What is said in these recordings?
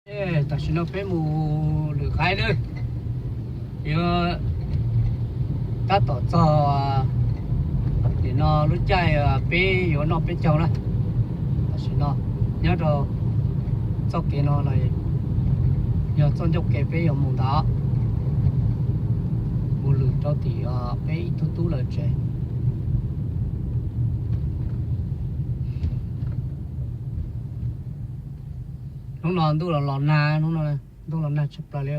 Tam sim no peb mus lwm qaib lawm, yuav tab tom txog nim no lub caij peb yuav noj peb caug na. Tam sim no nyob rau txoj kev no los yog txoj ncauj kev peb yuav mus ntawd, mus lwm rau tim peb ib tug tub lawv tsev. Hnub no ntuj los los nag, hnub no ntuj los nag tshaj plaws li.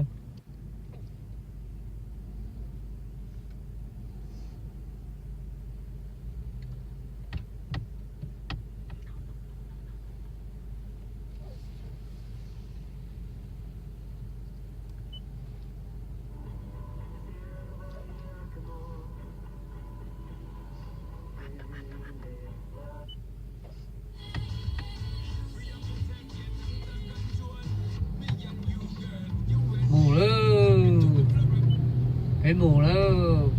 Mus lawm, peb mus lawm.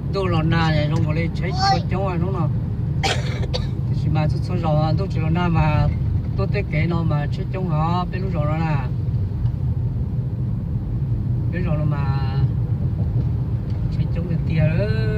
Ntuj los nag zoo nkaus li tsheb tsis tshua coob hnub no. Tiam sis mas txhua txhua zaus ntuj tsis los nag mas tuaj tej kev no mas tsheb coob heev peb lub zos no na. Peb zos no mas tsheb coob tiag tiag.